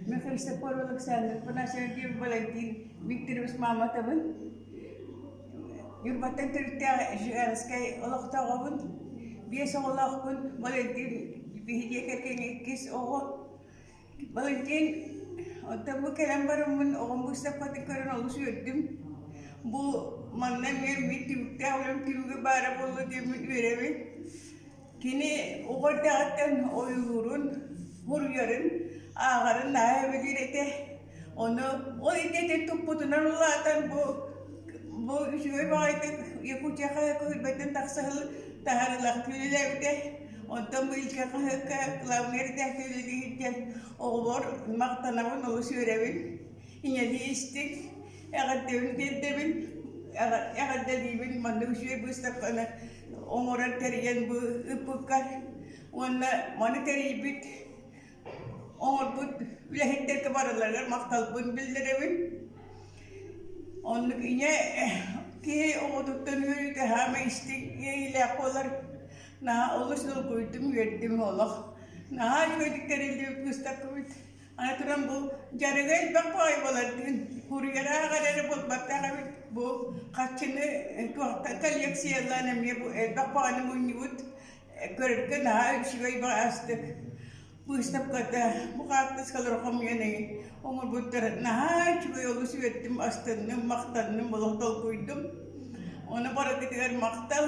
Мин Христофоров Александр Афанасьевич Валентин Викторович мааматабын. Ньурбаттан төрүттээх Жиганскай олохтооҕобун. Биэс оҕолоохпун. Валентин биһи дьиэ кэргэҥҥэ иккис оҕо. Валентин оттон бу кэлэн бараммын оҕом быыстапкатын көрөн олус үөрдүм. Бу манна эмиэ мин түбүктээх үлэм түмүгэ баара буолла диэммин үөрэбин. Кини оҕо эрдэҕиттэн ойуулуурун, суруйарын, ааҕарын наһаа сөбүлүүр этэ. Ону ол идэтин туппутунан улаатан бу бу үчүгэй баҕайытык Якутия хаһыакка үрбэттэн тахса сыл таһаарыылаахтык үлэлээбитэ. Онтон бу Илгэ хаһыакка главный редактор үлэлиир диэн оҕобор махтанабын, олус үөрэбин. Ийэлии истиҥ, эҕэрдэбин тиэрдэбин, эҕэрдэлиибин маннык үчүгэй быыстапканы оҥорон тэрийэн бу ыыппыккар уонна маны тэрийбит оҥорбут үлэһиттэргэ барыларыгар махталбын биллэрэбин. Оннук ийэ киһи оҕотуттан үөрүүтэ хаама истиҥ иэйиилээх буолар. Наһаа олус долгуйдум, үөрдүм олох. Наһаа үчүгэйдик тэриллибит быыстапкабыт. Аны туран бу дьарыга элбэх баҕайы буолардыын курьер ааҕар эрэ буолбатах эбит. Бу харчыны туохтан коллекциялаан эмиэ бу элбэх баҕаны мунньубут. Көрөргө наһаа үчүгэй баҕастык быыстапката бу хаартыскалары хомуйан оҥорбуттар наһаа үчүгэй олус үөрдүм, астынным, махтанным, олох долгуйдум. Ону барытыгар махтал.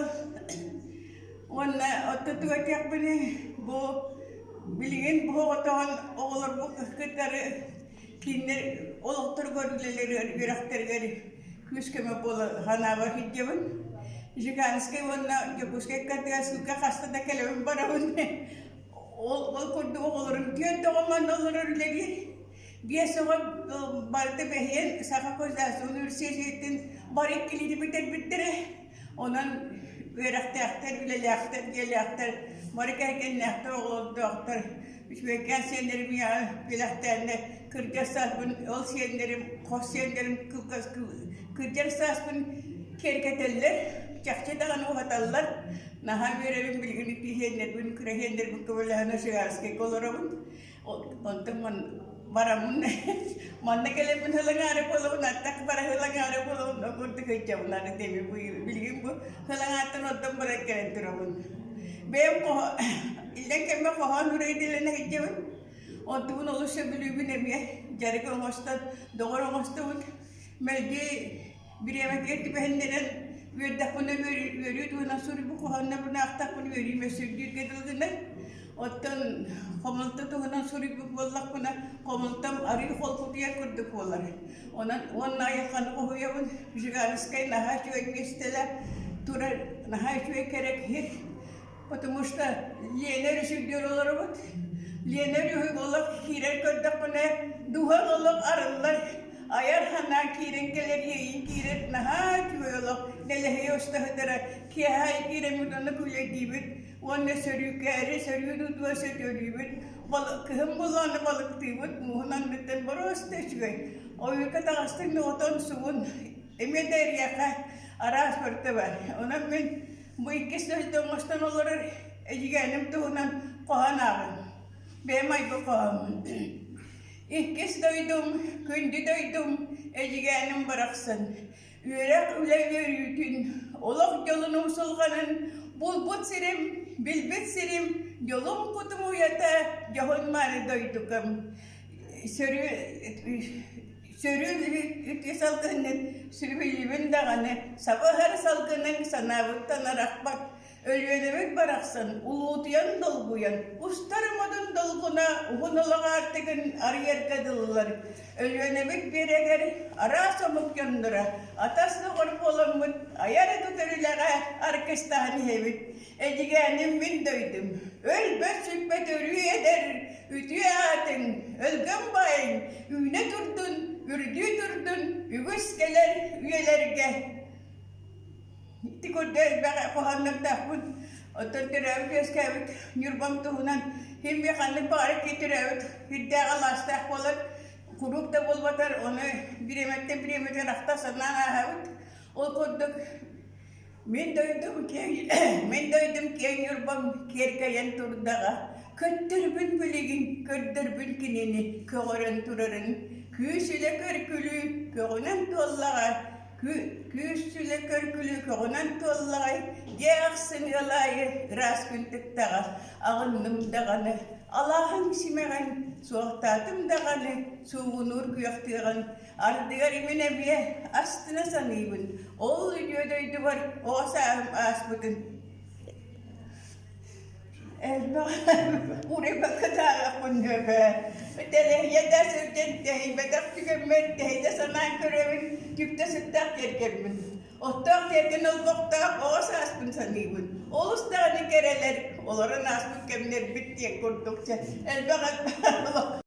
Уонна оттон тугу этиэхпиний, бу билигин бу оҕотоҕун оҕолорбут кытары кинилэр олохторугар, үлэлэригэр, үөрэхтэригэр күүс-көмө буола санаабар сылдьабын. Жиганскай уонна Дьокуускай ыккардыгар сылга хаста да кэлэбин барабын. Ол, ол курдук оҕолорум түөрт оҕо манна олорор үлэлиир. Биэс оҕо барыта бэһиэн Саха государственнай университетын бары иккилиини бүтэрбиттэрэ. Онон үөрэхтээхтэр, үлэлээхтэр, дьиэлээхтэр, бары кэргэннээхтэр, оҕолордоохтор. Үчүгэйкээн сиэннэрим ийэҕэ бэлэхтээннэр, кырдьар сааспын ол сиэннэрим, хос сиэннэрим кылгас кырдьар сааспын киэргэтэллэр, чахчы даҕаны уһаталлар. Наһаа үөрэбин билигин ити сиэннэрбин, кыра сиэннэрбин көмөлөһөн Шигарскайга олоробун. Онтон бараммын манна кэлэммин һылаҥаары буолабын, аттах бара һылаҥаары буолабын, ол курдук сылдьабын аны дэми билигин бу һылаҥааттан ордон баран кэлэн турабын. Бэйэм иллэҥ кэммэ хоһоон уруйдэлэнэ сылдьабын. Онтубун олус сөбүлүүбүн эмиэ дьарык оҥостон, доҕор оҥостобун. Мэлдьи Бириэмэтигэр түбэһиннэрэн үөрдэхпинэ үөрүү туһунан суруйбут хоһооннорбун аахтахпына үөрүүм өссө үрдүүргэ дылы гынар. Оттон хомолто туһунан суруйбут буоллахпына, хомолтом арыы холкутуйар курдук буолар. Онон уонна айылҕаны хоһуйабын. Жиганскай наһаа үчүгэй миэстэлээх турар, наһаа үчүгэй кэрэ киһи. Потому что Лена өрүс үрдүгэр олоробут. Лена өрүһү олох киирэн көрдөхпүнэ, дууһаҥ олох арыллар, айар санаан киирэн кэлэр, иэйиин киирэр, наһаа үчүгэй олох, нэлэһийэ уста сытара. Киэһэ аайы киирэммит онно күлэйдиибит уонна сөрүүкээри, сөрүү дуудуга сөтүөлүүбүт. Кыһын буоллаҕына балыктыыбыт, мууһун анныттан боруоста үчүгэй. Ойуурга таҕыстыҥ да отон сугун, эмиэ да эриэхэ араас барыта бар. Онон мин Бу иккис дойду оҥостон олорор эдьигээним туһунан хоһоон ааҕыҥ. Бэйэм айбыт хоһооммун. Иккис дойдум, күндү дойдум, эдьигээним барахсан. Үөрэх үлэ үөрүүтүн, олох дьолун умсулҕанын булбут сирим, билбит сирим, дьолум кутум уйата, дьоһун мааны дойдукам. Сөрү Сөрүүн үтүө салгынын сүбүлүүбүн даҕаны, саба ыһар салгыныҥ санаабыттан арахпат. Өлүөнэбит барахсан улуутуйан долгуйан, устар модун долгуна уһун олох аартыгын арыйарга дылылар. Өлүөнэбит биэрэгэр араас омук дьонноро атас доҕор буоламмыт айар тутар үлэҕэ аргыстаһан иһэбит. Эдьигээним мин дойдум, өлбөт-сүппэт өрүү эдэр, үтүө аатыҥ, өлгөм баайыҥ үүнэ турдун, үрдүү турдун үгүс кэлэр үйэлэргэ. Ити курдук элбэх хоһооннордоохпун. Оттон төрөөбүт-үөскээбит Ньурбам туһунан ким би ханнык баҕарар киһи төрөөбүт сирдээх алаастаах буолар, куруук да буолбатар, ону бириэмэттэн бириэмэтигэр ахта санаан ааһабыт. Ол курдук Мин дойдум киэҥ, мин дойдум киэҥ Ньурбам киэркэйэн турдаҕа, көттөрбүн билигин. Көрдөрбүн кинини көҕөрөн турарын, күүс үлэ көр-күлүү көҕүнэн туоллаҕа, күүс үлэ көр-күлүү көҕүнэн туоллаҕай, дьиэ ахсын ыал аайы ыраас күн тыктаҕа, аҕынным даҕаны, алааһыҥ симэҕин, суохтаатым даҕаны, суугунуур күөх тыаҕын, ардыгар имин эмиэ астына саныыбын, ол үтүө дойдубар оҕо сааһым ааспытын. Элбэх уруйбакка таарыахпын сөбө. Тэлэһийэ да сылдьан тэһийбэтэх түгэммэр тэһитэ санаан көрөбүн, түптэ сыттаах тиэргэммин. Оттоох тиэргэн олбохтоох оҕо сааспын саныыбын. Олус даҕаны кэрэлэр, олорон ааспыт кэмнэрбит диэн курдук чэ, элбэх элбэх.